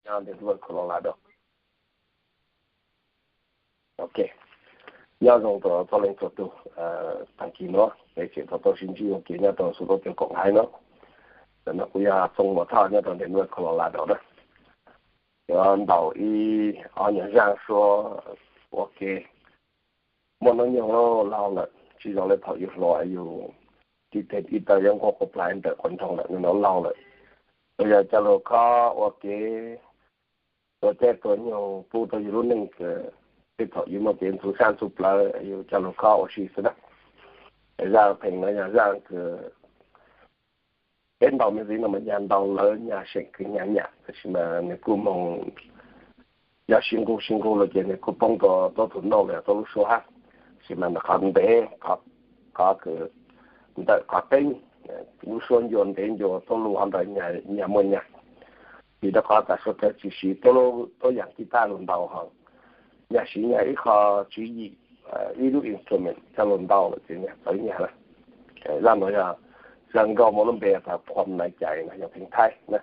Denver, Colorado. Ok, nyob zoo rau txhua leej txhua tus. Tag kis no peb tseem tau sib ntsib ua ke nyob rau xu tau cov koom haib no. Ntawm no kuv yog Txooj Muas Thoj nyob rau Denver, Colorado na. Yuav ntaus ib ob nyuag zaj suab ua ke, muaj hnub nyoog laug lawm, tsis zoo li thaum yus hluas yus tib teg tib taw yuav nquag quas plais ntawm quas nroog lawm, no laug lawm. Los yog cov lus khob ua ke, tua caij tua nyoog pub rau yus lub neej kws tej thaum yus muaj kev ntxhov sab ntxhov plawv, yus cov lus khob ua si xwb na. Zaj pheej no yog zaj kws peb ntaus me ntxiv no mas yog ntaus lawv nyab seem kws nyab nyam, tab sis mas nws kuj moog yog sib nqug sib nqug los ces nws kuj poob rau tuab tug noj los yog tuab lub suab hab. Tab sis mas qhov ntev, qhov kws ntawm qhov teeb, lub suab ncua ntev ncua tuab lub hov ntawd nyag muaj nyag. Vim rau qhov tas suav dlawg tsis siv tuab yaam kis taj lug ntaus hov, nyag siv nyag ib qho tswv yim, ib lub instrument coj lug ntaus lawm ces nyag txawv nyag lawm. Zaj no yog zaj nkauj muaj lub npe tas Phom Nai Cai no yog pheej Thaib na.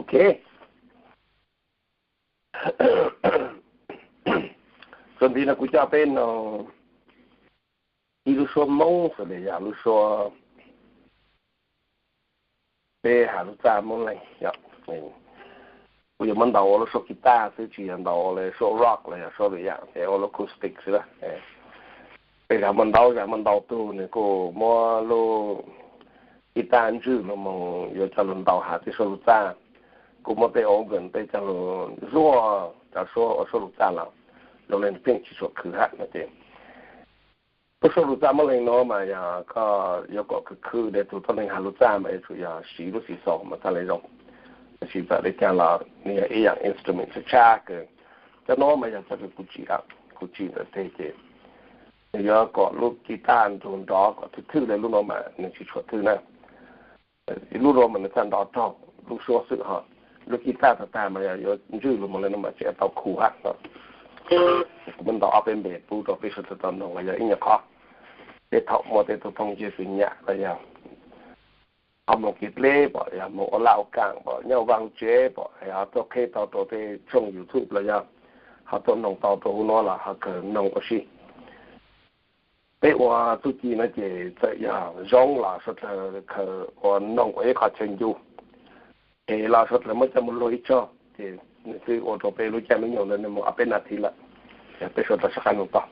Ok. Txuas ntxiv no kuv coj peb noog ib lub suab Moob, xws li yog lub suab peb has lub txaj Moob Leeg. Kuv yuav muab ntaus ua lub suab kis taj xwb, tsis yog ntaus ua lub suab rock los yog suab lwm yam, es ua lub acoustic xwb. Peb zam muaj ntau, zam muaj ntau tug nws kuj muab lub kis taj ntswj los mus yuav coj lug ntaus has tej suab lug txaj, kuj muab tej organ tej coj lug zuaj cov suab ua suab lug txaj los zoo le pheej tsis tshua khwv hab no ces lub suab lug txaj Moob Leeg no mas yog koj yuav kom khwv khwv le tug tuab neeg has lug txaj mas yuav tsum yog siv lub xis xos mas txhaj le zoo. Tab sis txawm le caag los nws yog ib yaam instrument tshab tshab kawg. Cov no mas yog cov kws kuv tsim, kuv tsim ntawm teg ces nws yuav kom lub kis taj nrug nrov kom thwj thwj le lub no mas nws tsis tshua thwj na. Lub no mas nws txhaj nrov raug lub suab xwb ho. Lub kis taj tag tag mas yog yuav ntswj lug mus le no mas tseem tau khu hab no. Kuv muab ntaus ob peb npe pub rau peb sawv daws tau noog los yog ib nyuag qhov. Tej thaum muaj tej tug phooj ywg txom nyem los yog ho moog kev dleb pom, yog moog ua laj ua kaam pom, nyob ua vaj ua tsev pom, ho tuaj qheb tau rau tej tshooj YouTube los yog ho tuaj noog tau rau huv nuav los ho kawg noog ua si. Peb ua txuj ci no ces txawm yog zoo los suav dlawg khaws ua noog ua ib qho chaw ncu, es los suav dlawg muab coj mus luag ib tsaug ces nws twb ua rau peb lub caij lub nyoog ntawd nws mus ob peb nas this lawm. Peb sawv daws sib qab mloog tau.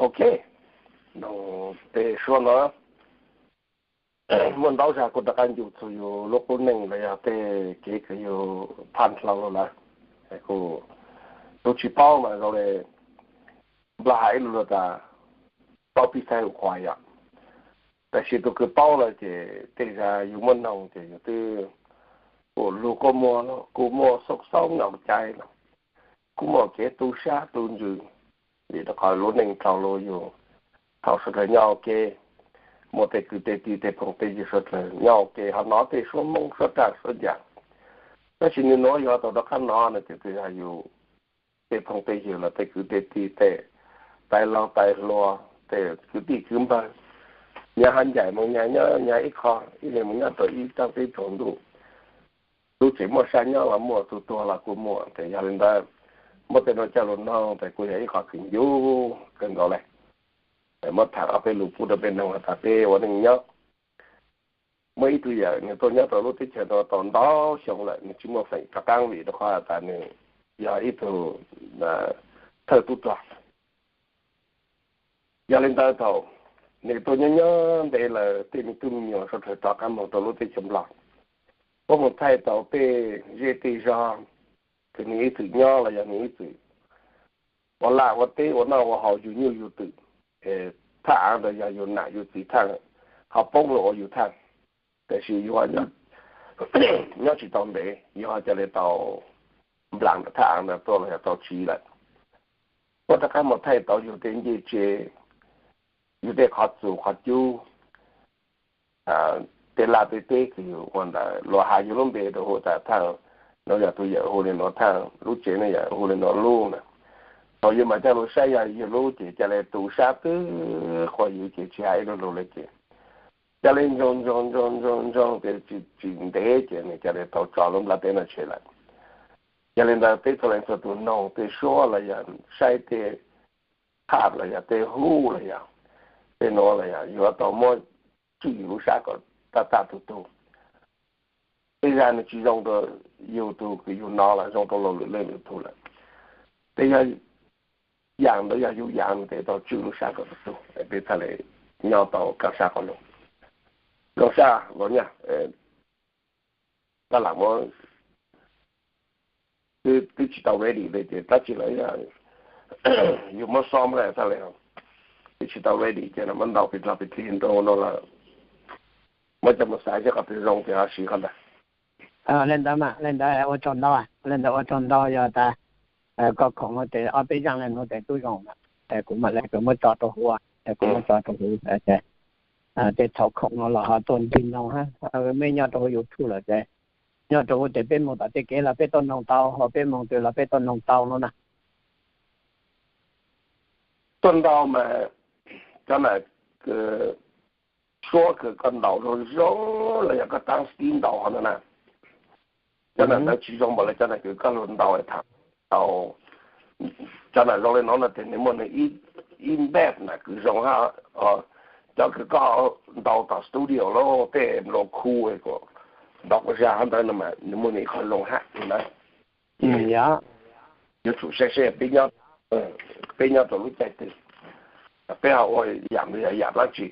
Ok, tej suab no muaj ntau zag kuj rov qab ncu txug yus lub qub neej los yog tej kev kws yus phaj dlhau lawm. Kuj, tus tsis paub mas zoo li Nplog hais ib lus lug tas paub pib xaiv hum qhuas yom. Tab sis tus kws paub lawm ces tej zag yus muab noog ces yus twb ua lug quaj muag, kuj muaj xauj xauj nkaus cai los, kuj muaj kev tu sab tu ntsws, vim rau qhov lub neej dhau lug yus thaum suav dlawg nyob ua ke, muaj tej kwv tej tij tej phooj tej ywg suav dlawg nyob ua ke ho hnov tej suab Moob suab raj suab ncaws. Tab sis nwg nuav yog tau rov qab hnov no ces twb yog yus tej phooj tej ywg los tej kwv tej tij tej tais laug tais hluas tej kwv tij kwv npawg, nyag hab ncaim moog nyag nyob nyag ib qho, ib leeg moog nyob rau ib taab teb tsaus ntuj. Tug tseem muaj sab nyob los muaj, tug tuag los kuj muaj. Ces yog li ntawd, muab tej nuav coj lug noog ces kuj yog ib qho kws ncu kawg nkaus le. Muab tham ob peb lus pub rau peb noog has tas peb ua neej nyob, muaj ib tug yawm nwg tuaj nyob rau lub teb chaws no tau ntau xyoo lawm, nwg tsis muaj feem rov qaab vim rau qhov has tas nwg yog ib tug thawj tub rog. Yog li ntawd thaum nwg tuaj nyob nyob ntev lawm, tej me tub me nyuam suav dlawg rov qaab moog rau lub teb chaws Nplog, puab moog thaij tau tej zej tej zog, ces nws ib txwm nyob los yog nws ib txwm ua laj ua teb ua noj ua haus yug nyuj yug twm, thaj av ntawd yog yus nam yus txiv thaj, qhov poob los ua yus thaj. Tiam sis yus nyob tsis tau ntev yus ho ca le tau nplas ntawm thaj av ntawd tuaj los yog tau tsiv lawm. Puab rov qab mus thaij tau yus tej ncej tsev, yus tej qhov txus qhov cub, tej laj tej teb kws yus ua ntawd, luag has yus lub npe rau hu tas thaj, nuav yog tus yawm hu li nuav thaj, lub tsev nuav yog hu li nuav lub na. Thaum yus mam coj lug saib yog yus lub ces ca le tu sab twb quas yus ces tsis has ib lo lug le ces ca le ntsoog ntsoog ntsoog ntsoog ntsoog ces tsis ntev ces nws ca le tau tso lub nplaj teb no tshem lawm. Yog li ntawd peb txhua leej txhua tus noog tej suab los yog saib tej phaj los yog tej hub los yog tej nuav los yog yuav tau muab tswj yus lub sab kom tag tag tug tug. Tej zag nws tsis zoo rau yus tug kws yus nov los zoo rau luag lwm leej lwm tug lawm. Tej yog yaam ntawd yog yus yaam tes tau tswj lub sab kom tug tug, peb txhaj le nyob tau kaaj sab qhov lug. Zoo sab los nyaj, koj lam muab, twb tsis tau ready le ces tab tsis lawm, yus muab xob txhaj le, twb tsis tau ready ces muab ntaus pes dlog pes dlig nrau no lawm, muab coj mus xaiv seb qhov twg zoo ces ho siv qhov ntawd. Le ntawd mas le ntawd ua tsaug ntau, le ntawd ua tsaug ntau, yog tas koj khoom no tes ob peb zaaj le nuav tes tub zoo lawm, kuv mam le kuv muab tso rau huv, kuv muab tso rau huv, tej txhua khoom no los ho tuaj ntsib noog hab, mej nyob rau huv YouTube lawm tes, nyob rau huv tes peb moog tom tej kev los peb tuaj noog tau, ho peb moog twg los peb tuaj noog tau no na. Tuaj ntaus mas cov nam suab kws koj ntaus zoo zoo los yog koj taab sib ntaus ho no na, cov nam ntawd tsis zoo npaum le cov nam kws koj lug ntaus tham tau. Cov nam zoo le nuav no tes nws muaj nws ib npej nam kws zoo hab, cov kws koj ntaus tom studio los tej nplua khu ntaus kuv zag hab ntawd no mas nws muaj nws ib qho zoo hab ntawd. Yuav tsum saib seb peb nyob rau lub caij twg, peb ho ua yaam ntawd yog yaam dlaab tsi.